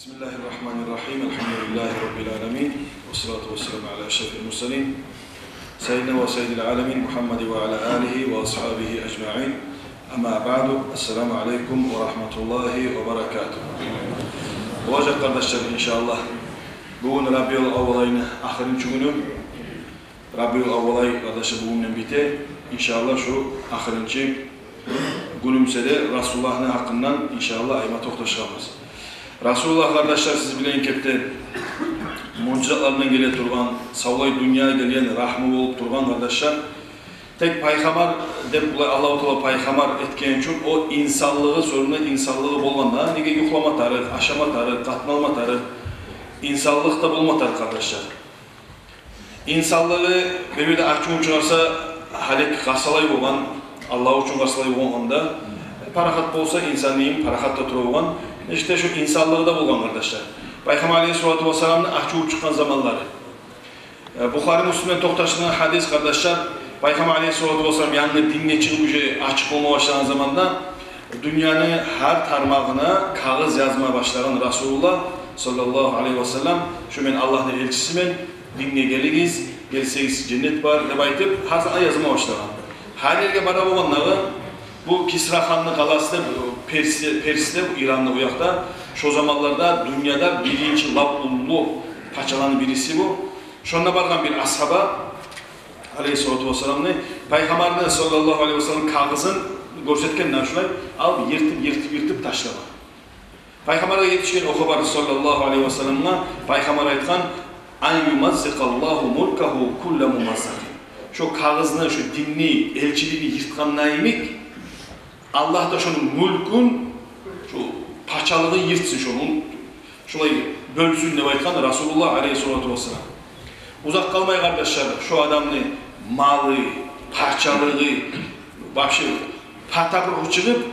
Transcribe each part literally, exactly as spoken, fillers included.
بسم الله الرحمن الرحيم. الحمد لله رب العالمين. والصلاة والسلام على أشرف المرسلين. سيدنا وسيد العالمين محمد وعلى آله وأصحابه أجمعين. أما بعد. السلام عليكم ورحمة الله وبركاته. Болажакъ, къардашлар, иншааллагь. Бугюн Рабиул аввал айны ахырынчы гюню. Рабиул аввал ай, къардашлар, бугюнден бите. Иншааллагь, шу ахырынчы гюнюбюзде де Расулуллагьны гьакъындан, иншааллагь, айтма токъташгъанбыз. Расулуллагь, къардашлар, сиз билеген кепде, муъжизатларындан геле тургъан, савлай дюньягъа гелген, рагьму болуп тургъан, къардашлар. Тек пайхаммар деп булай Аллагьу Таала пайхаммар этген учун, о инсанлыгъы, сёзюнде инсанлыгъы болгъанда, неге, юхлама тарыкъ, ашама тарыкъ, къатын алма тарыкъ, инсанлыкъ да болма тарыкъ, къардашлар. Инсанлыгъы бир-бирде ачувун чыгъарса, гьалек къарсалай болгъан, Аллагь учун къарсалай болгъан да, парахат болса, инсан дин парахат да тура болгъан. Иште шу инсанлыгъы да болгъан, къардашлар. Пайхаммар алейгьиссалату вассаламны ачуву чыкъгъан заманлары. Э, Бухари, Муслимден токъташгъан гьадис, къардашлар. Пайхаммар алейгьиссалату вассалам янгы динге чыгъып, уже ачыкъ болма башлагъан заманда, дюньяны гьар тармагъына кагъыз язма башлагъан Расулуллагь саллаллагьу алайгьи вассалам: «Шу мен Аллагьны элчисимен, динге гелигиз, гелсегиз женнет бар», — деп айтып, гьар затны язма башлагъан. Гьар ерге бара болгъандагъы, бу Кисра ханны къаласы деп, Персия, Персия, Иранны о якъда, шо заманларда дюньяда биринчи лап уллу пачаланы бириси бу. Шонда баргъан бир асгьаба алейгьиссалату вассаламны, пайхаммарны саллаллагьу алайгьи вассалам кагъызын гёрсетген, муна шулай, алып, йыртып, йыртып, йыртып ташлагъан. Пайхаммаргъа етишген о хабар саллаллагьу алайгьи вассаламгъа, пайхаммар айтгъан: «Ан юмаззикъаллагьу мулкагьу кулла мумаззакъин». Шо кагъызны, шо динни, элчиликни йыртгъанда йимик, Аллагь да шону мюлкюн, шо пачалыгъын йыртсын, шону шолай бёлсюн деп айтгъан Расулуллагь алейгьиссалату вассалам. Узакъ къалмай, къардашлар, шо адамны малы, пачалыгъы, вообще пата-пуруху чыгъып,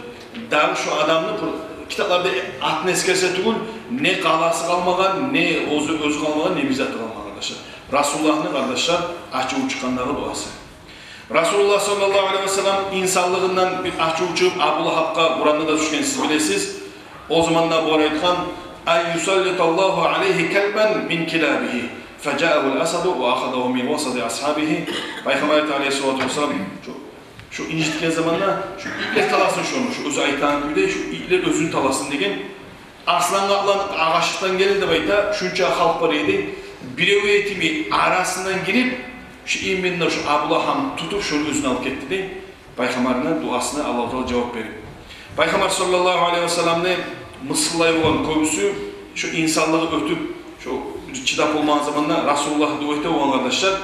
дагъы шо адамны пур-, китапларда атын эсгерсе тюгюл, не къаласы къалмагъан, не оьзю, оьзю къалмагъан, не бир заты къалмагъан, къардашлар. Расулуллагьны, къардашлар, ачуву чыкъгъандагъы дуасы. Расулуллагь саллаллагьу алайгьи вассалам инсанлыгъындан бир ачуву чыгъып, Абу Лагьабгъа Къуранда да тюшген, сиз билесиз. О заманда бугъар айтгъан: «Ан юсаллиталлагьу алайгьи калбан мин килабигьи, фажаагьул асаду ва ахазагьу мин васати асгьабигьи». Пайхаммар айта алейгьиссалату вассалам, шо, шо инжитген заманда, шо итлер таласын шону, шо оьзю айтагъан кюйде, шо итлер оьзюн таласын деген. Арслан, къаплан агъачлыкъдан гелди деп айта, шунча халкъ бар эди. Бирев этими арасындан гирип, шо именно шо Абу Лагьабны тутуп, шону оьзюн алып гетди дей. Пайхаммарны дуасына Аллагьу Таала жавап берип. Пайхаммар саллаллагьу алайгьи вассаламны мысгъыллай болгъан кёбюсю, шо инсанлыгъы оьтюп, шо чыдап болмагъан заманда Расулуллагь дуа эте болгъан, къардашлар.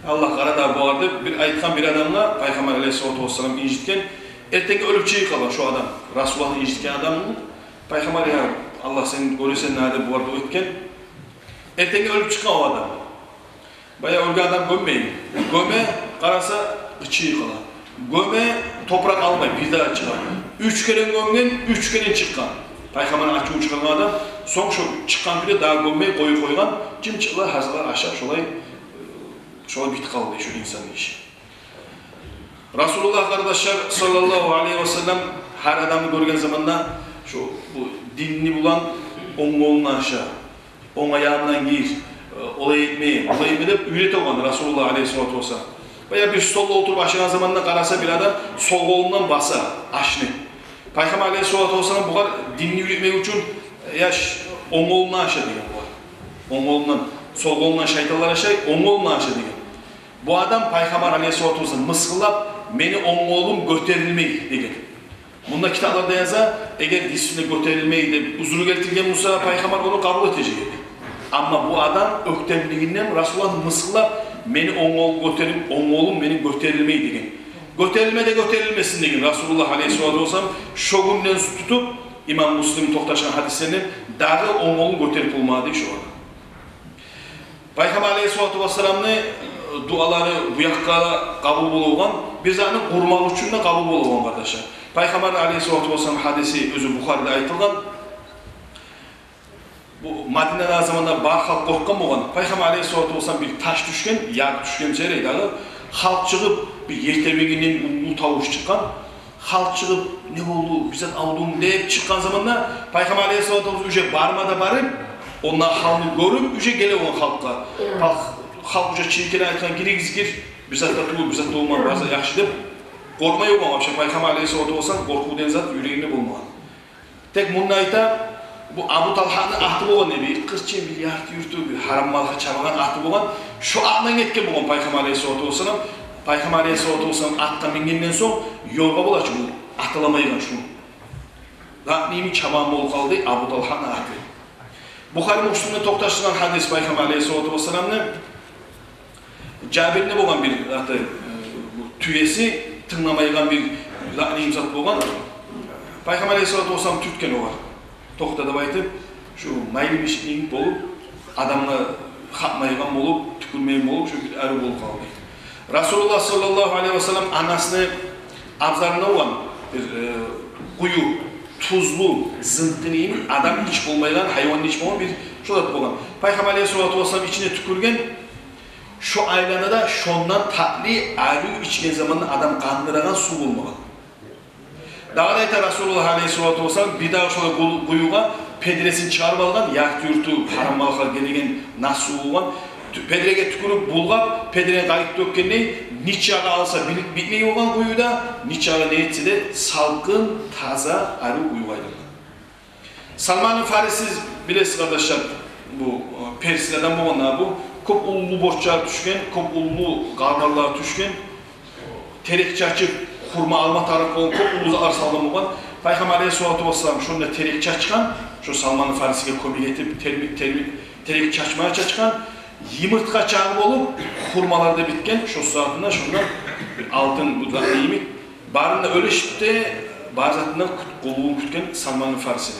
Аллагь, къара да бугъар деп бир айтгъан бир адамгъа, пайхаммар алейгьиссалату вассалам инжитген. Эртенге оьлюп чыгъып къала шо адам, Расулуллагьны инжитген адамны. Пайхаммар: «Я Аллагь, сен гёресен», — деп бугъар дуа этген. Эртенге оьлюп чыкъгъан о адам. Баягъы оьлген адам гёммейми? Гёме, къараса, чыгъып къала. Гёме, топуракъ къалмай, бир дагъы чыгъа. Уьч керен гёмген, уьч керен чыкъгъан. Пайхаммарны ачуву чыгъаргъан адам, сонг шо чыкъгъан кюйде дагъы гёммей къоюп къойгъан, жымчыкълар, гьазалар ашап, шолай, шолай битип къалды шо инсанны иши. Расулуллагь, къардашлар, саллаллагьу алайгьи вассалам гьар адамны гёрген заманда шо бу динни булан онг къолунгдан аша, онг аягъынгдан гир, олай этме, булай этме деп уьйрете болгъан Расулуллагь алейгьиссалату вассалам. Баягъы бир столда олтуруп ашагъан заманда къараса, бир адам сол къолунгдан баса ашны. Пайхаммар алейгьиссалату вассалам бугъар динни уьйретмек учун: «Яш, онг къолунгдан аша», — деген бугъар. «Онг къолунгдан, сол къолунгдан шайтанлар ашай, онг къолунгдан аша», — деген. Бу адам пайхаммар алейгьиссалату вассалам мысгъыллап: «Мени онг къолум гётерилмей», — деген. Мунда китапларда яза, эгер действительно гётерилмей деп узру гелтирген буса, пайхаммар ону къабул этежек эди. Амма бу адам оьктемлигинден Расулуллагьны мысгъыллап: «Мени онг къолум гётерил-, онг къолум мени гётерилмей», — деген. «Гётерилме де гётерилмесин», — деген Расулуллагь алейгьиссалату вассалам. Шо гюнден тутуп, имам Муслим токъташгъан гьадислерден, дагъы онг къолун гётерип болмады шо адам. Пайхаммар алейгьиссалату вассаламны, э, дуалары бу якъгъа къабул бола болгъан, бир затны къурмакъ учун да къабул бола болгъан, къардашлар. Пайхаммар алейгьиссалату вассалам гьадиси оьзю Бухариде айтылгъан. Бу Мадинада заманда бар халкъ къоркъгъан болгъан. Пайхаммар алейгьиссалату вассалам бир таш тюшген, ярыкъ тюшген зерек дагъы, халкъ чыгъып, бир ер тебрегендей уллу тавуш чыкъгъан. Халкъ чыгъып: «Не болду, бир зат алдымы?» — деп чыкъгъан заманда, Пайхаммар алейгьиссалату вассалам уже барма да барып, онда халны гёрюп, уже геле болгъан халкъгъа. Халкъ, халкъ уже чиркейлеп айтгъан: «Гиригиз, гир, бир зат да тюгюл, бир зат да болмагъан, барса яхшы», — деп. Къоркъмай болгъан вообще Пайхаммар алейгьиссалату вассалам, къоркъув деген зат юрегинде болмагъан. Тек мунда айта, бу Абу Талгьаны аты болгъан эди, бир къырчы, бир ярты юрту, бир гьарам малгъа чабагъан аты болгъан. Шо атындан гетген болгъан Пайхаммар алейгьиссалату вассалам. Пайхаммар алейгьиссалату вассалам атгъа мингенден сонг, ёргъа бола чы бу, атыламайгъан шу. Затны йимик чабагъан болуп къалды Абу Талгьаны аты. Бухари, Муслимде токъташдыргъан гьадис Пайхаммар алейгьиссалату вассаламны. Жабирни болгъан бир заты, э, бу тюеси тынгламайгъан бир затны йимик зат болгъан. Пайхаммар алейгьиссалату вассалам тюртген огъар. «Токъта», — деп айтып, шу майлы бишикни йимик болуп, адамгъа хапмайгъан болуп, тюкюрмейген болуп, шу бир арив болуп къалды. Расулуллагь саллаллагьу алейгьи вассалам анасыны абзарында болгъан бир, э, къую, тузлу, зынтыны йимик, адам ичип болмайгъан, гьайван да ичип болмайгъан бир шо зат болгъан. Пайхаммар алейгьиссалату вассалам ичине тюкюрген, шо айланада шондан татли, арив, ичген заманда адам къандырагъан сув болмагъан. Дагъы да айта Расулуллагь алейгьиссалату вассалам, бир дагъы шолай къу-, къуюгъа педресин чыгъарып алгъан, ярты юрту гьарам малгъа гелеген нас сув болгъан. Тю-, педреге тюкюрюп, булгъап, педрени къайтып тёкгендей, нечакъы алса бит-, битмей болгъан къуюда, нечакъы не этсе де, салкъын, таза, арив къуюгъа айлангъан. Салман Фариси, билесиз, къардашлар, бу, э, перслерден болгъан, бу кёп уллу борчлар тюшген, кёп уллу къарманлар тюшген, терек чачып, хурма алма тарыкъ болгъан, кёп уллу затлар салгъан болгъан. Пайхаммар алейгьиссалату вассалам шонда терек чачгъан, шо Салман Фарисиге кёмек этип, терми-, терми-, терек чачмагъа чачгъан, йымыртгъа чакъы болуп, хурмалар да битген, шо сагьатында шонда бир алтын будакъ йимик барын да уьлешип де, бар затын да кют-, къуллугъун кютген Салман Фарисини.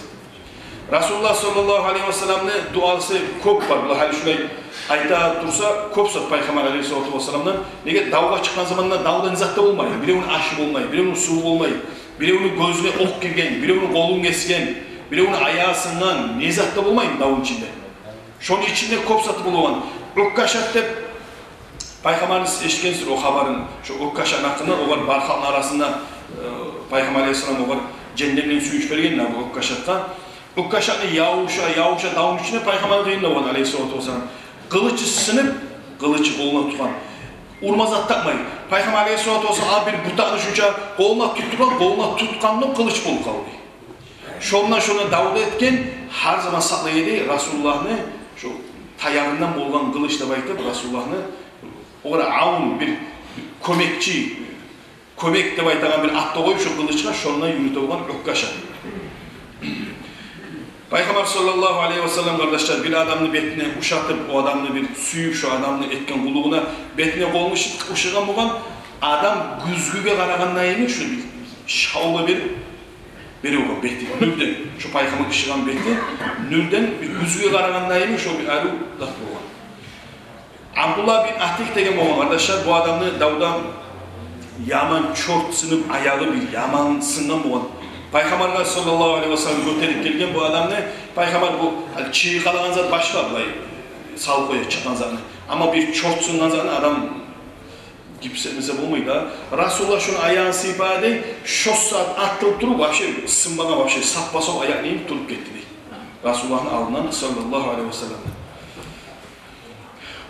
Расулуллагь саллаллагьу алейгьи вассаламны дуасы кёп бар. Булар гьали шулай айта турса, кёп зат Пайхаммар алейгьиссалату вассаламдан. Неге, давгъа чыкъгъан заманда давда не зат да болмай. Биревню ашы болмай, биревню суву болмай, биревню гёзюне окъ гирген, биревню къолун гесген, биревню аягъы сынгъан, не зат да болмай давну ичинде. Шону ичинде кёп зат болгъан. Уккашат деп, Пайхаммарны сиз эшитгенсиз о хабарын, шо Уккашатны гьакъында, огъар бар халкъны арасында, э, Пайхаммар алейгьиссалам огъар женнетден сююнч берген де бу Уккашатгъа. Уккашатны явуша, явуша давну ичинде Пайхаммарны къыйынында болгъан алейгьиссалату вассалам. Къылычы сынып, къылычы къолуна тутгъан. Урма зат тапмай. Пайхаммар алейгьиссалату вассалам бир бутакъны шунча къолуна туттургъан, къолуна тутгъанлыкъ къылыч болуп къалды. Шондан шонда давда этген, гьар заман сакълай эди Расулуллагьны шо таягъындан болгъан къылыч деп айтып, Расулуллагьны огъар авун, бир кёмекчи, кёмек деп айтагъан бир ат да къоюп шо къылычгъа, шондан юрюте болгъан Уккашат. Пайхаммар саллаллагьу алейгьи вассалам, къардашлар, бир адамны бетине ушатып, о адамны бир сююп, шо адамны этген къуллугъуна бетине къолун уш-, ушатгъан болгъан, адам гюзгюге къарагъанда йимик шо бир шавла берип, берип болгъан бети нюрден, шо Пайхаммар ушатгъан бети нюрден бир гюзгюге къарагъанда йимик шо бир арив зат болгъан. Абдуллагь бин Атикъ деген болгъан, къардашлар, бу адамны давда яман чёрт сынып, аягъы бир яман сынгъан болгъан. Пайхаммаргъа саллаллагьу алейгьи вассалам гётерип гелген бу адамны. Пайхаммар бу, гьали, чыйкъалагъан зат башгъа, булай салып къоя чыкъгъан затны. Амма бир чёрт сынгъан затны адам гипс этмесе болмай да. Расулуллагь шону аягъын сыйпады дей, шо сагьат атылып туруп, вообще сынмагъан, вообще саппа-сав аякъ йимик туруп гетди дей. Расулуллагьны алдындан саллаллагьу алейгьи вассалам.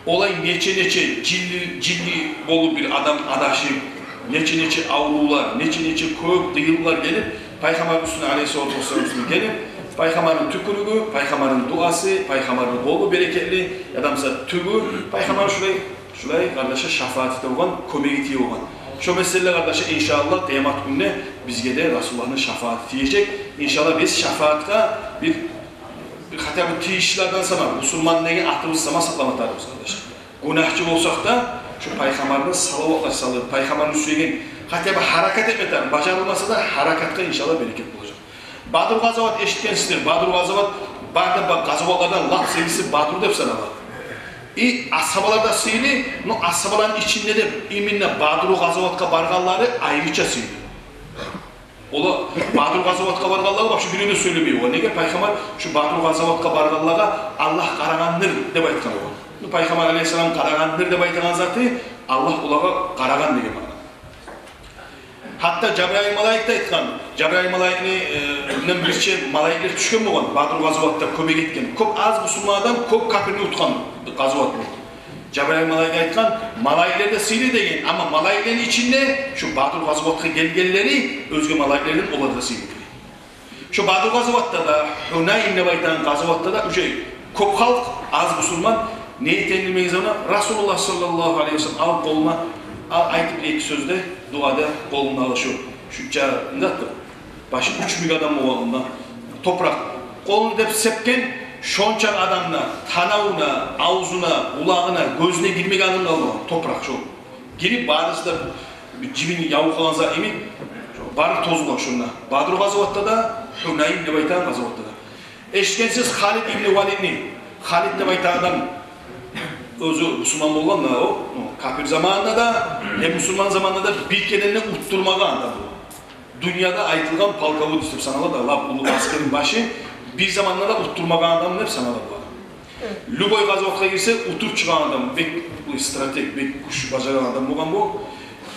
Олай нече-нече жинли, жинли болуп бир адам адашып, нече-нече аврувлар, нече-нече кёп къыйынлар гелип, Пайхаммарны уьстюне, алейгьиссалату вассалам уьстюне гелип, Пайхаммарны тюкюрюгю, Пайхаммарны дуасы, Пайхаммарны къолу берекетли, я да буса тюгю, Пайхаммар шулай, шулай, къардашлар, шафааты тие болгъан, кёмеги тие болгъан. Шо меселе, къардашлар, иншааллагь, къыямат гюнде бизге де Расулуллагьны шафааты тиежек. Иншааллагь, биз шафаатгъа бир Бир хотя бы тийишлилерден сама, бусурман деген атыбыз сама сакълама тарыкъбыз, къардашлар. Гюнагьчы болсакъ да, шо Пайхаммаргъа салаватлар салып, Пайхаммарны сюеген хотя бы гьаракат этме тарыкъ, бажарылмаса да, гьаракатгъа, иншааллагь, берекет болажакъ. Бадру къазават эшитгенсиздир. Бадру къазават, бары да ба-, къазаватлардан лап сыйлысы Бадру деп санала. И асгьабалар да сыйлы, но асгьабаланы ичинде де именно Бадру къазаватгъа баргъанлары айрыча сыйлы. Олар Бадру къазаватгъа баргъанлар вообще бирев де сёйлемей болгъан. Неге? Пайхаммар шо Бадру къазаватгъа баргъанлагъа Аллагь къарагъандыр деп айтгъан болгъан. Бу Пайхаммар алейгьиссалам къарагъандыр деп айтагъан заты, Аллагь олагъа къарагъан деген маъна. Гьатта Жабрайыл малайик де айтгъан, Жабрайыл малайикни, э, мундан бирче малайиклер тюшген болгъан, Бадру къазаватда кёмек этген. Кёп аз бусурман адам, кёп капирни утгъан къазават бу. Жабрайыл малайик айтгъан, малайиклер де сыйлы деген, амма малайиклени ичинде шу Бадру къазаватгъа гелгенлери оьзге малайиклерден олар да сыйлы деген. Шу Бадру къазаватда да, Гьунайн деп айтагъан къазаватда да уже кёп халкъ, аз бусурман, не этегенин билмеген заманда Расулуллагь саллаллагьу алайгьи ва саллам алып къолуна, ал, айтып эки сёз де, дуа да къолуна алып шу, шунча, не затдыр, башы уьч минг адам болгъан онда, топуракъ. Къолуну деп сепген, шонча адамны танавуна, авзуна, къулагъына, гёзюне гирмеген адам къалмагъан, топуракъ шо. Гирип, барысы да бир жибин ябып къалгъан зат йимик, бары тозулгъан шонда. Бадру къазаватда да, Гьунайн деп айтагъан къазаватда да. Эшитгенсиз Халид ибн Валидни. Халид деп айтагъан адам оьзю бусурман болгъан да, о, о, капир заманында да, э, бусурман заманында да бир керен де утдурмагъан адам. Дюньяда айтылгъан полководец деп санала да, лап уллу аскерни башы, бир заманда да утдурмагъан адам деп санала бу адам. Любой къазаватгъа гирсе, утуп чыгъагъан адам, бек, бу стратег, бек гюч бажарагъан адам болгъан бу.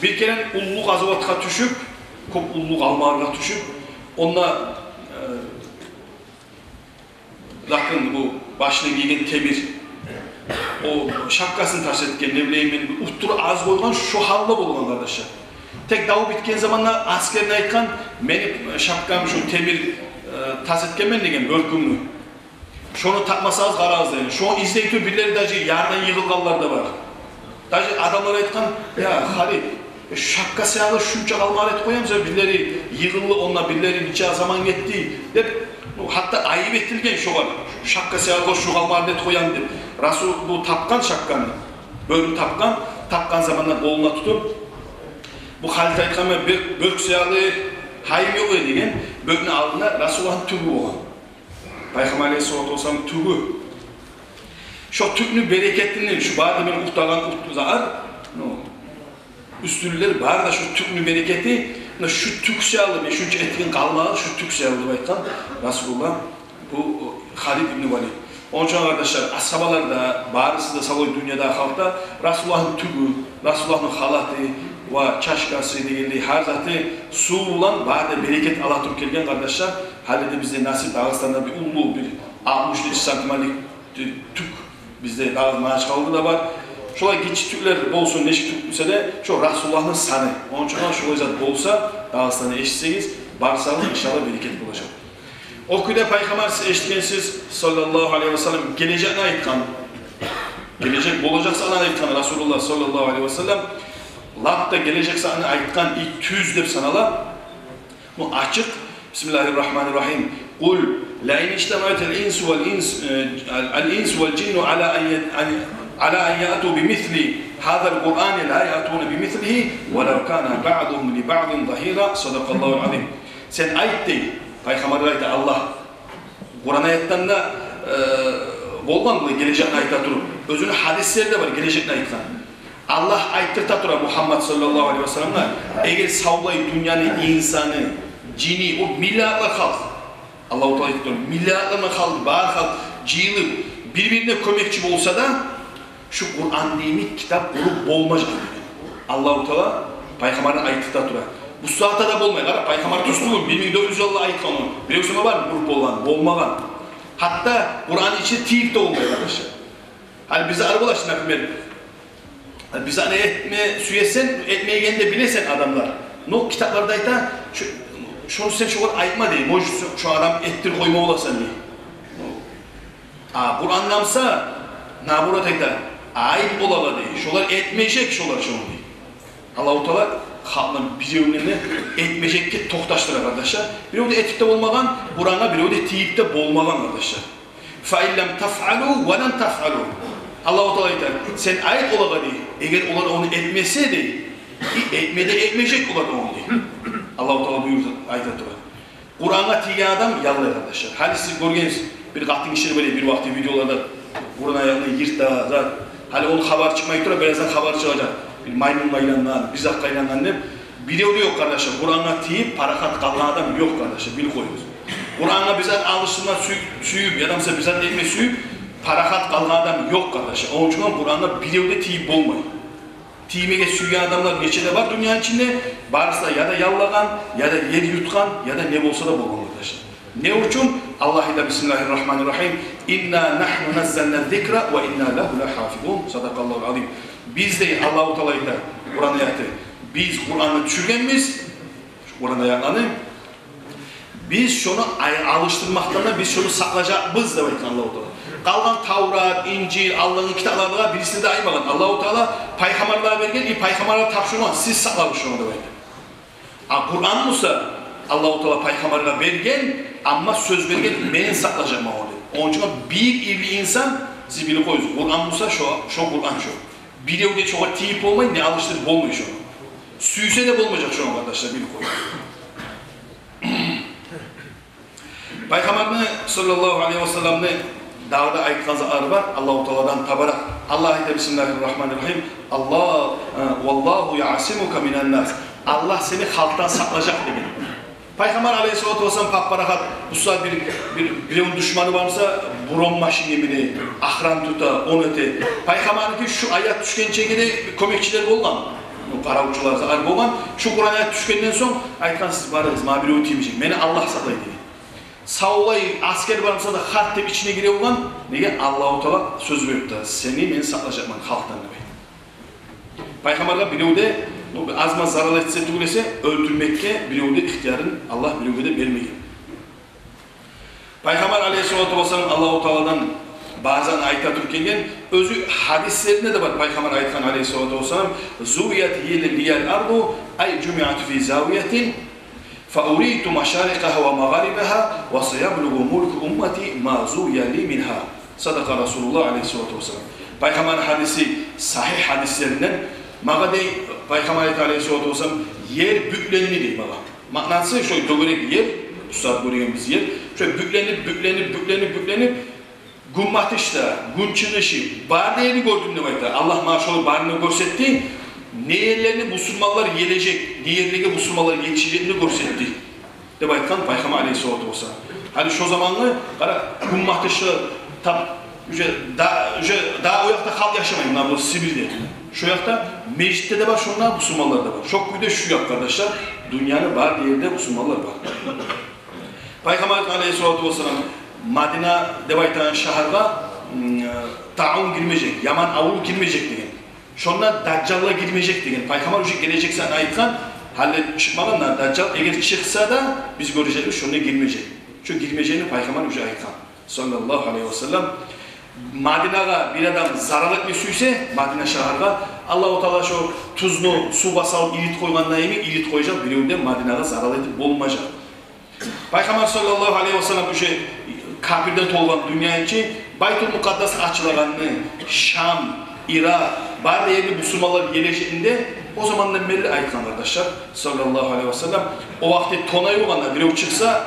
Бир керен уллу къазаватгъа тюшюп, кёп уллу къалмагъаллагъа тюшюп, онда, э, лакин бу башына гийген темир, о шапкасын тас этген, не билейим мен, утдуруп аз къойгъан, шо гьалда болгъан, къардашлар. Тек дав битген заманда аскерге айтгъан: «Мени шапкам, шо темир, э, тас этгенмен, — деген, — бёркюмню. Шону тапмасагъыз, къарагъыз», — деген. Шону излей туруп, бирлери даже ярдан йыгъылгъанлар да бар. Даже адамлар айтгъан: «Я Халид, э, шапка саялы шунча къалмагъал этип къоямысан, бирлери йыгъылды онда, бирлери нече заман гетди», — деп, ну, гьатта айып этилген шогъар. «Шапка саялы шу къалмагъал этип къоям», — деп. Расул бу тапгъан шапканы, бёркню тапгъан, тапгъан заманда къолуна тутуп, бу Халид айтгъан: «Мен бёр-, бёрк саялы гьайым ёкъ эди», — деген. Бёркню алдында Расулуллагьны тюгю болгъан. Пайхаммар алайгьиссалату вассалам тюгю. Шо тюкню берекетинден, шу бары да мен укътагъан укъ-, зар, ну, уьстюнлюклер бары да шу тюкню берекети, муна шу тюк саялы, мен шунча этген къалмагъал шу тюк саялы деп айтгъан Расулуллагь бу Халид ибн Валид. Ону учун, къардашлар, асгьабалар да, барысы да, савлай дюньядагъы халкъ да Расулуллагьны тюгю, Расулуллагьны халаты ва чашкасы дегенлей, гьар заты, сув булан бары да берекет ала туруп гелген, къардашлар. Гьали де бизде насип, Дагъыстанда бир уллу, бир алтмыш-нече сантиметрлик тю-, тюк бизде дагъы Магьачкъалада да бар. Шолай гиччи тюклер болсун, нечик тюк буса да, шо Расулуллагьны саны. Ону учун шолай зат болса, Дагъыстанда эшитсегиз, барсагъыз, иншаллагь, берекет болажакъ. О кюйде Пайхаммар, сиз эшитгенсиз, саллаллагьу алайгьи ва саллам, гележекни айтгъан. Гележек болажакъ затны айтгъан Расулуллагь, саллаллагьу алайгьи ва саллам. Лап да гележек затны айтгъан, и тюз деп санала. Бу ачыкъ. بسم الله الرحمن الرحيم. قل لئن اجتمعت الإنس والإنس، э, الإنس والجن على أن يت-، على أن يأتوا بمثل هذا القرآن لا يأتون بمثله ولو كان بعضهم لبعض ظهيرا. صدق الله العظيم. Сен айт, дей, Пайхаммаргъа айта Аллагь. Къуран аятдан да, э, болгъан бу гележекни айта туруп. Оьзюню гьадислери де бар гележекни айтгъан. Аллагь айтдырта тура Мугьаммад саллаллагьу алайгьи ва салламгъа, эгер савлай дюньяны инсаны, жини, о миллиардлар халкъ, Аллагьу Таала айтып тура, миллиардлар халкъ, бар халкъ жыйылып, бир-бирине кёмекчи болса да, шу Къуран йимик китап къуруп болмажакъ деген. Аллагьу Таала Пайхаммаргъа айтдырта тура. Бу сагьатда да болмай. Къара, Пайхаммар тюз тюгюл, бир минг дёрт юз йыллар айтгъан ону. Биревсю бар къуруп болгъан? Болмагъан. Гьатта Къуран ичинде тийип де болмай, къардашлар. Гьали бизде арив болачы, например, бир затны этме сюесен, этмейгенни де билесен адамлар. Но китапларда айта, шу, шону сен шогъар айтма, дей, может, шо, шо адам этдирип къойма боласан, дей. А Къуранда буса, наоборот, айта, айып болагъа, дей, шолар этмежек, шолар шону, дей. Аллагьу Таала халкъны биревню де этмежекге токъташдыра, къардашлар. Бирев де этип де болмагъан, Къурангъа бирев де тийип де болмагъан, къардашлар. فإن لم تفعلوا ولن تفعلوا. Аллагьу Таала айта, сен айт олагъа, дей, эгер олар ону этмесе, дей, и этме де этмежек олар ону, дей. Аллагьу Таала буюрду, айта тура. Къурангъа тийген адам яллай, къардашлар. Гьали сиз гёргенсиз, бир къатын гиши бар эди, бир вакъти видеоларда Къуран аятны йырта, зат. Гьали ону хабар чыкъмай тура, бираздан хабар чыгъажакъ. Бир маймунгъа айлангъан, бир затгъа айлангъан деп. Бирев де ёкъ, къардашлар, Къурангъа тийип, парахат къалгъан адам ёкъ, къардашлар, билип къоюгъуз. Къурангъа бир зат алышдырма сюй-, сююп, яда буса бир зат этме сююп, парахат къалгъан адам ёкъ, къардашлар. Ону учун Къурангъа бирев де тийип болмай. Тиймеге сюйген адамлар нече де бар дюньяны ичинде, барысы да я да яллагъан, я да ер ютгъан, я да не болса да болгъан, къардашлар. Не учун? Аллагь айта: «Бисмиллагьи ррагьмани ррагьим. Инна нагьну наззална ззикра ва инна лагьу лагьафизун». Садакъаллагьул азим. Биз, дей Аллагьу Таала айта, Къуран аяты, биз Къуранны тюшюргенбиз, Къуран аятланы, биз шону ай-, алышдырмакъдан да биз шону сакълажакъбыз деп айтгъан Аллагьу Таала. Къалгъан Таврат, Инжил, алдагъы китапларда бирисинде де айтмагъан. Аллагьу Таала пайхаммарлагъа берген, и пайхаммарлагъа тапшургъан, сиз сакълагъыз шону деп айта. А Къуран буса Аллагьу Таала пайхаммаргъа берген, амма сёз берген: «Мен сакълажакъман ону», – деп. Ону учун бир ибли инсан, сиз билип къоюгъуз, Къуран буса шо, шо Къуран шо. Бирев де шогъар тийип болмай, не алышдырып болмай шону. Сюйсе де болмажакъ шону, къардашлар, билип къоюгъуз. Пайхаммарны, саллаллагьу алайгьи ва салламны, дагъы да айтгъан затлары бар Аллагьу Тааладан табаракъ. Аллагь айта: «Бисмиллагьи ррагьмани ррагьим. Аллагь, э, валлагьу яъсимука минан нас». Аллагь сени халкъдан сакълажакъ деген. Пайхаммар алайгьиссалату вассалам пап-парахат, бу сагьат бир, бир, биревню душманы бар буса, бронь машинге мине, охрана тута, ону эте. Пайхаммарныки шу аят тюшгенчеге де кёмекчилер болгъан, къаравчулар, затлар болгъан. Шу Къуран аят тюшгенден сонг айтгъан: «Сиз барыгъыз, магъа бирев тиймежек, мени Аллагь сакълай», – деген. Савлай асгер бар буса да, харт деп ичине гире болгъан. Неге? Аллагьу Таала сёз берип тура: «Сени мен сакълажакъман халкъдан», – деп. Пайхаммаргъа бирев де, ну, аз-маз зарал этсе тюгюл эсе, оьлтюрмекге бирев де ихтиярын Аллагь биревге де бермеген. Пайхаммар алайгьиссалату вассалам Аллагьу Тааладан базан айта туруп гелген, оьзю гьадислеринде де бар, пайхаммар айтгъан алайгьиссалату вассалам: «Зувият лияль арду, ай жумиат фи завиятин, фа уриту машарикъагьа ва магъарибагьа, ва саяблугъу мулку уммати ма зувия ли мингьа». Садакъа Расулуллагь алайгьиссалату вассалам. Пайхаммарны гьадиси, сагьигь гьадислеринден, магъа, дей, пайхаммар айта алайгьиссалату вассалам: «Ер бюкленди», – дей магъа. Маънасы шо, дёгерек ер, бу сагьат гёреген биз ер, шо бюкленип, бюкленип, бюкленип, бюкленип, гюнбатышда, гюнчыгъышы, бары да ерни гёрдюм деп айта. Аллагь магъа шоланы барын да гёрсетди. Не ерлерине бусурманлар гележек, не ерлеге бусурманлар етишежегин де гёрсетди деп айтгъан пайхаммар алайгьиссалату вассалам. Гьали шо замангъы, къара, гюнбатышда тап, уже да, уже да о якъда халкъ яшамай, муна бу Сибирьде. Шо якъда межит де бар, шонда бусурманлар да бар. Шо кюйде шу якъ, къардашлар, дюньяны бары да еринде бусурманлар бар. Пайхаммар алайгьиссалату вассалам Мадина деп айтагъан шагьаргъа, м, э, таун гирмежек, яман аврув гирмежек деген. Шонда дажжал да гирмежек деген. Пайхаммар уже гележек затны айтгъан, гьали чыкъмагъан да дажжал, эгер чыкъса да, биз гёрежекбиз, шонда гирмежек. Шо гирмежегин пайхаммар уже айтгъан, саллаллагьу алайгьи ва саллам. Мадинагъа бир адам зарал этме сюйсе, Мадина шагьаргъа, Аллагьу Таала шо тузну сувгъа салып иритип къойгъанда йимик, иритип къояжакъ, бирев де Мадинагъа зарал этип болмажакъ. Пайхаммар саллаллагьу алайгьи ва саллам уже капирден толгъан дюнья ичи, Байтул Мукъаддас ачылагъанны, Шам, Иракъ, бары да ерни бусурманлар гележегин де о замандан берли айтгъан, къардашлар, саллаллагьу алайгьи ва саллам. О вакъти тонай болгъанда, бирев чыкъса,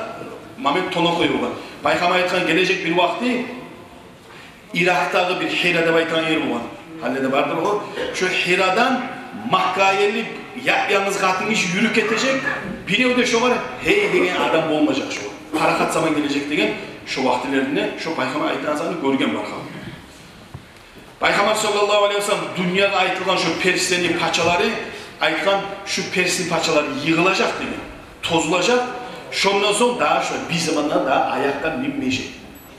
момент тонап къоя болгъан. Пайхаммар айтгъан, гележек бир вакъти Иракъдагъы бир Хира деп айтагъан ер болгъан. Гьали де бардыр о. Шо Хирадан Маккагъа ерли яп-янгыз къатын гиши юрюп гетежек. Бирев де шогъар гьей деген адам болмажакъ шо. Парахат заман гележек деген шо вакътилеринде, шо пайхаммар айтагъан затны гёрген бар халкъ. Пайхаммар саллаллагьу алайгьи ва саллам дюньягъа айтылгъан шо перслени пачалары, айтгъан, шо персни пачалары йыгъылажакъ деген, тозулажакъ. Шондан сонг дагъы шо бир заманда дагъы аякъгъа минмежек.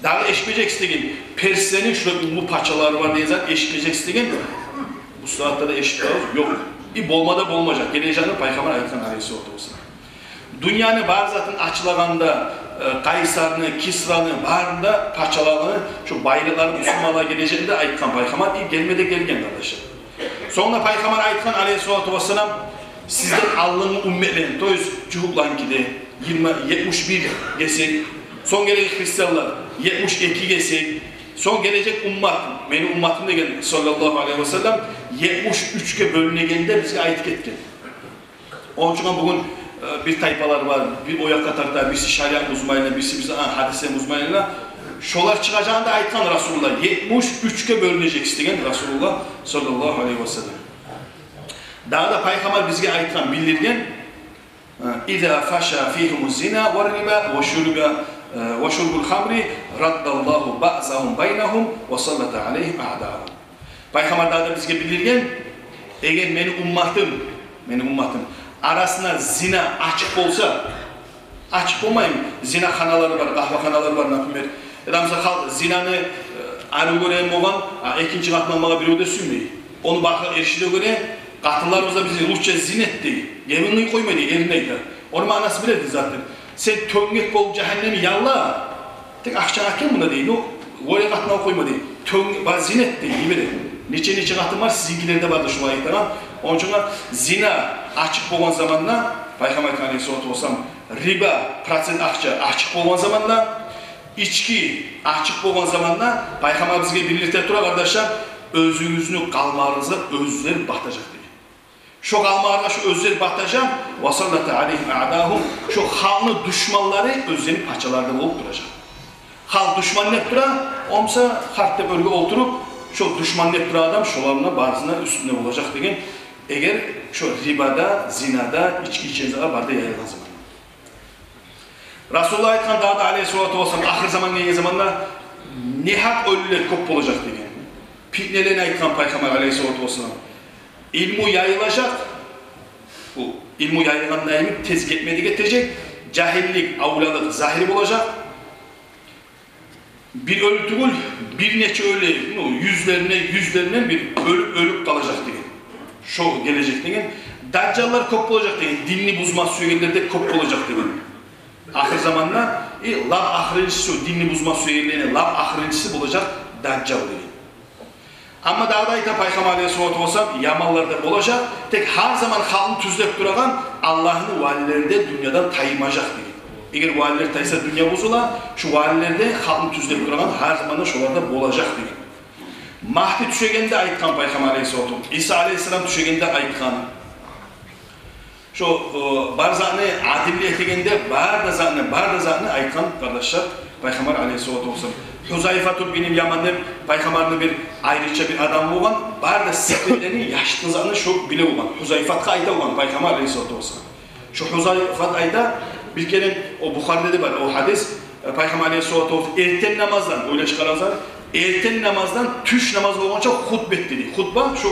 Дагъы эшитмежексиз деген, перслени шулай уллу пачалары бар деген зат эшитмежексиз деген. Бу сагьатда да эшитмегенбиз ёкъ. И болма да болмажакъ. Гележекни пайхаммар айтгъан алайгьиссалату вассалам. Дюньяны бар затын ачылагъанда, э, Къайсарны, Кисраны, барын да пачаланы, шо байлыкъларын бусурманлагъа гележегин де айтгъан пайхаммар, и гелме де гелген, къардашлар. Сонг да пайхаммар айтгъан алайгьиссалату вассалам: «Сизден алдынгъы умметлени, то есть жугьутланыки де, йигирма, етмиш бир гесек, сонг гележек христианлар, етмиш эки гесек, сонг гележек уммат, мени умматым, – деген саллаллагьу алайгьи ва саллам, – етмиш уьчге бёлюнегенни де бизге айтып гетген». Ону учун бугюн, э, бир тайпалар бар, бир о якъгъа тарта, бириси шариат бузмайлы, бириси, бириси, а, гьадислени бузмайлы. Шолар чыгъажагъын да айтгъан Расулуллагь, етмиш уьчге бёлюнежексиз деген Расулуллагь саллаллагьу алайгьи ва саллам. Дагъы да пайхаммар бизге айтгъан, билдирген: «Иза фаша фигьимуз зина ва риба ва шурба, э, ва шурбул хамри, раддаллагьу баъсагьум байнагьум ва саллата алайгьим аъдаагьум». Пайхаммар дагъы да бизге билдирген, Эгер мени умматым, мени умматым арасында зина ачыкъ болса, ачыкъ болмаймы, зинаханалар бар, къагьваханалар бар, например. Яда, мисал, халкъ зинаны, э, арив гёреген болгъан, а экинчи къатын алмагъа бирев де сюймей. Ону башгъа эрши де гёре, къатынларыбыз да бизин лучше зина эт дей, гебин къыйып къоймай дей, эрин айта. Ону маънасы биле эди затдыр. Сен тёнгек болуп жагьаннемни ялла, тек акъчанг алып гел мунда дей, ну, оьле къатын алып къойма дей. Тёнг-, бар, зина эт дей, йибере. Нече-нече къатын бар, сизинкилерде бардыр шулай айтагъан. Ону учун зина ачыкъ болгъан заманда, Пайхаммар айтгъан алейгьиссалату вассалам, риба, процент акъча ачыкъ болгъан заманда, ички ачыкъ болгъан заманда, Пайхаммар бизге билдире тура, къардашлар, оьзюгюзню къалмагъарыгъызгъа оьзлер батажакъ деген. Шо къалмагъаргъа шо оьзлер батажакъ, «ва саллата алейгьим аъдаагьум», шо халкъны душманлары оьзлени пачалары да болуп туражакъ. Халкъ душман деп тура, онсагь харт деп оьрге олтуруп, шо душман деп турагъан адам шоланы барысына уьстюнде болажакъ деген, эгер шо рибада, зинада, ички ичеген затда барда яйылгъан заманда. Расулуллагь айтгъан дагъы да алейгьиссалату вассалам, ахыр заман гелген заманда негьакъ оьлюлер кёп болажакъ деген. Питнелени айтгъан Пайхаммар алейгьиссалату вассалам. Илму яйылажакъ. Бу илму яйылгъанда йимик тез гетме де гетежек. Жагьиллик, авлиялыкъ загьир болажакъ. Бир оьлю тюгюл, бир нече оьлю, ну, юзлерине, юзлерине бир оьлюп, оьлюп къалажакъ деген. Шо гележек деген. Дажжаллар кёп болажакъ деген. Динни бузма сюегенлер де кёп болажакъ деген. Ахыр заманда, э, лап ахырынчысы, динни бузма сюегенлени лап ахырынчысы болажакъ дажжал деген. Амма дагъы да айта Пайхаммар алейгьиссалату вассалам, яманлар да болажакъ, тек гьар заман халкъны тюзлеп турагъан Аллагьны валилери де дюньядан таймажакъ деген. Эгер валилер тайса, дюнья бузула, шу валилер де, халкъны тюзлеп турагъан, гьар заманда шолар да болажакъ деген. Магьди тюшегенде айтгъан Пайхаммар алейгьиссалату вассалам, Иса алейгьиссалам тюшегенде айтгъан. Шо, э, бар затны адилли этегенде, бар да затны, бар да затны айтгъан, къардашлар, Пайхаммар алейгьиссалату вассалам. Гьузайфату бин Яман деп Пайхаммарны бир айрыча бир адамы болгъан, бар да секретлени, яшыртгъын затны шо биле болгъан. Гьузайфатгъа айта болгъан Пайхаммар алейгьиссалату вассалам. Шо Гьузайфат айта, бир керен, о Бухариде де бар о гьадис, э, Пайхаммар алейгьиссалату вассалам эртен намаздан, ойлашып къарасанг, эртен намаздан тюш намаз болгъанча хутба этди дей. Хутба шо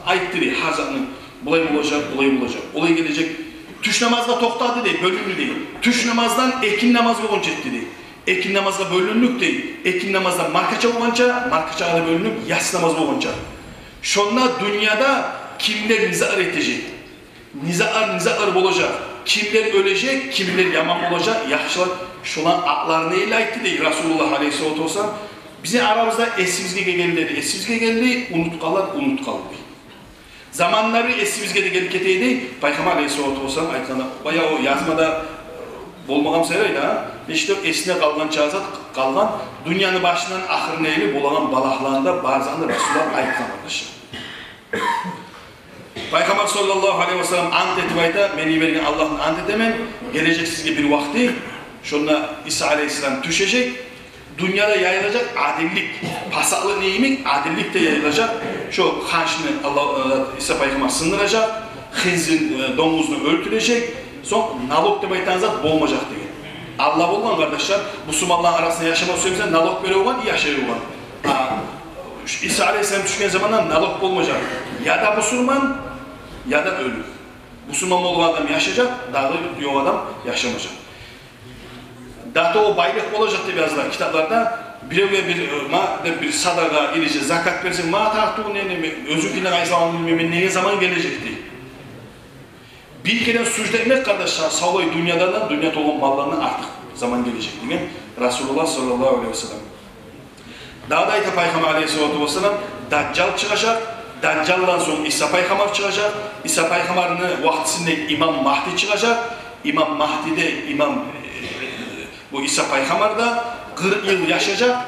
айтды дей, гьар затны, булай болажакъ, булай болажакъ, олай гележек. Тюш намазгъа токътады дей, бёлюндю дей. Тюш намаздан экин намаз болгъанча этди дей. Экин намазгъа бёлюндюк дей. Экин намаздан маркача болгъанча, маркачагъа да бёлюндюк, яссы намаз болгъанча. Шонда дюньяда кимлер низагьлар этежек, низагьлар, низагьлар болажакъ, кимлер оьлежек, кимлер яман болажакъ, яхшылар, шоланы атларын эли айтды дей Расулуллагь алейгьиссалату вассалам. Бизин арабызда эсибизге гелгенлери эсибизге гелди, унутгъанлар унутгъанлы дей. Заманлары эсибизге де гелип гетеди, Пайхаммар алейгьиссалату вассалам айтгъанда, баягъы о язмада, э, болмагъан саялы да, нечик де эсинде къалгъан чагъы зат къалгъан, дюньяны башындан ахырына ерли болагъан балагьланы да, бар затны да Расулуллагь айтгъан, къардашлар. Пайхаммар саллаллагьу алейгьи вассаллам ант этип айта, мен йиберген Аллагьны ант этемен, гележек сизге бир вакъти, шонда Иса алейгьиссалам тюшежек, дюньяда яйылажакъ адиллик, пасатлыкъ не йимик, адиллик де яйылажакъ. Шо ханчны Аллагь, э, Иса пайхаммар сындыражакъ, хынзыр, э, донгузну оьлтюрежек, сонг налог деп айтагъан зат болмажакъ деген. Алда болгъан, къардашлар, бусурманланы арасында яшама сюемисен, налог бере болгъан, яшай болгъан. А, шу Иса алейгьиссалам тюшген заманда налог болмажакъ. Яда бусурман, яда оьлю. Бусурман болгъан адам яшажакъ, дагъы ёкъ адам яшамажакъ. Дагъы да о байлыкъ болажакъ деп языла китапларда. Биревге бир, э, ма деп бир садагъа или же закат берсенг, ма тартыв не, не, мен оьзюм кине къайсыламын билмеймен деген заман гележек дей. Бир керен сужда этмек, къардашлар, савлай дюньядан да, дюнья толгъан маллардан артыкъ заман гележек деген Расулуллагь саллаллагьу алейгьи вассаллам. Дагъы да айта Пайхаммар алейгьиссалату вассалам, Дажжал чыгъажакъ, Дажжалдан сонг Иса пайхаммар чыгъажакъ, Иса пайхаммарны вакътисинде Имам Магьди чыгъажакъ, Имам Магьди де, имам, э, бу Иса пайхаммар да къыркъ йыл яшажакъ,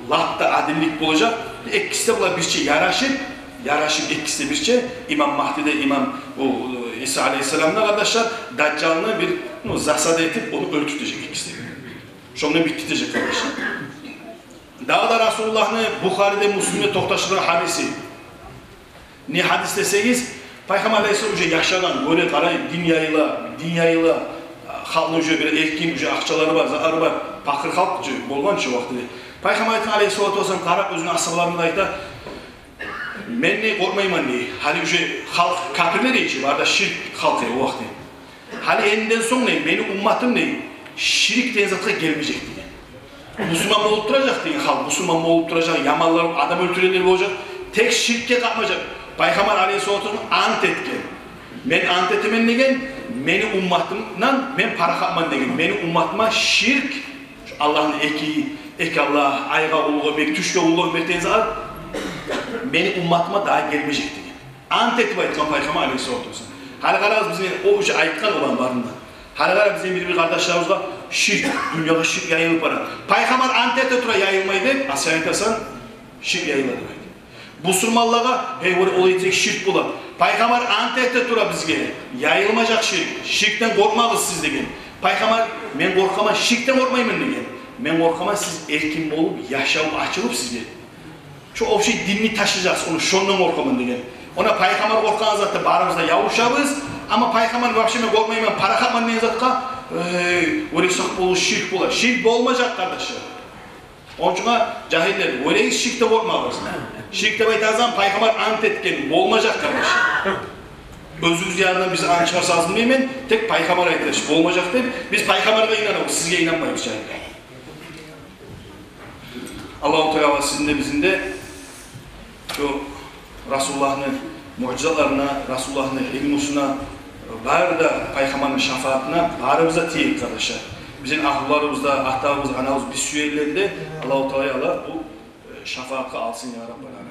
лап да адиллик болажакъ. Экиси де булар бирче ярашып, ярашып экиси де бирче, Имам Магьди де, имам бу, э, Иса алейгьиссалам да, къардашлар, Дажжалны бир, ну, засада этип, ону оьлтюртежек экиси де. Шону битдиртежек, къардашлар. Дагъы да Расулуллагьны Бухариде, Муслимде токъташдыргъан гьадиси. Не гьадис десегиз, Пайхаммар алейгьиссалам уже яшагъан, гёре, къарай, дин яйыла, дин яйыла, халкъны уже бир эркин, уже акъчалары бар, затлары бар, пакъыр халкъ уже болгъан шо вакътиде. Пайхаммар айтгъан алейгьиссалату вассалам, къарап оьзюню асгьабаларына да айта, Мен, дей, къоркъмайман, дей. Гьали уже халкъ капирлер эди чи, бары да ширк халкъы о вакъти. Гьали энден сонг, дей, мени умматым, дей, ширк деген затгъа гелмежек деген. Бусурман болуп туражакъ деген халкъ, бусурман болуп туражакъ, яманлар, адам оьлтюрегенлер болажакъ, тек ширкге къатмажакъ. Пайхаммар алейгьиссалату вассалам ант этген. Мен ант этемен деген, мени умматымдан мен парахатман деген. Мени умматыма ширк, шу Аллагьны эки, эки Аллагь, айгъа къуллукъ этмек, тюшге къуллукъ этмек деген зат, мени умматыма дагъы гелмежек деген. Ант этип айтгъан Пайхаммар алейгьиссалату вассалам. Гьали къарагъыз, бизин о уже айтгъан оланы барын да. Гьали къара, бизин бир-бир къардашларыбызгъа ширк, дюньягъа ширк яйылып бара. Пайхаммар ант эте тура яйылмай деп, а сен айтасан, ширк яйыла деп айтып. Бусурманлагъа, гьей, ол, ол этсек ширк бола. Пайхаммар ант эте тура бизге, яйылмажакъ ширк, ширкден къоркъмагъыз сиз деген. Пайхаммар, мен къоркъаман, ширкден къоркъмайман деген. Мен къоркъаман, сиз эркин болуп, яшав ачылып сизге. Шо общий динни ташлажакъсыз, ону, шондан къоркъаман деген. Она Пайхаммар къоркъагъан затда барыбыз да ябушабыз, амма Пайхаммар, вообще мен къоркъмайман, парахатман деген затгъа, э, оьресакъ болур, ширк болар. Ширк болмажакъ, къардашлар. Ону учун, жагьиллер, оьлегиз, ширкден къоркъмагъыз. Ширк деп айтагъан заман Пайхаммар ант этген, болмажакъ, къардашлар. Оьзюгюз янындан биз ант чыгъарсагъыз билмеймен, тек Пайхаммар айтды, болмажакъ деп, биз Пайхаммаргъа инанабыз, сизге инанмайбыз, жагьиллер. Аллагьу Таала сизин де, бизин де шо Расулуллагьны муъжизатларына, Расулуллагьны илмусуна, бары да Пайхаммарны шафаатына барыбыз да тиейик, къардашлар. Бизин агьлуларыбыз да, атабыз, анабыз, биз сюегенлер де Аллагьу Таала бу, э, шафаатгъа алсын, я Раббал аламин.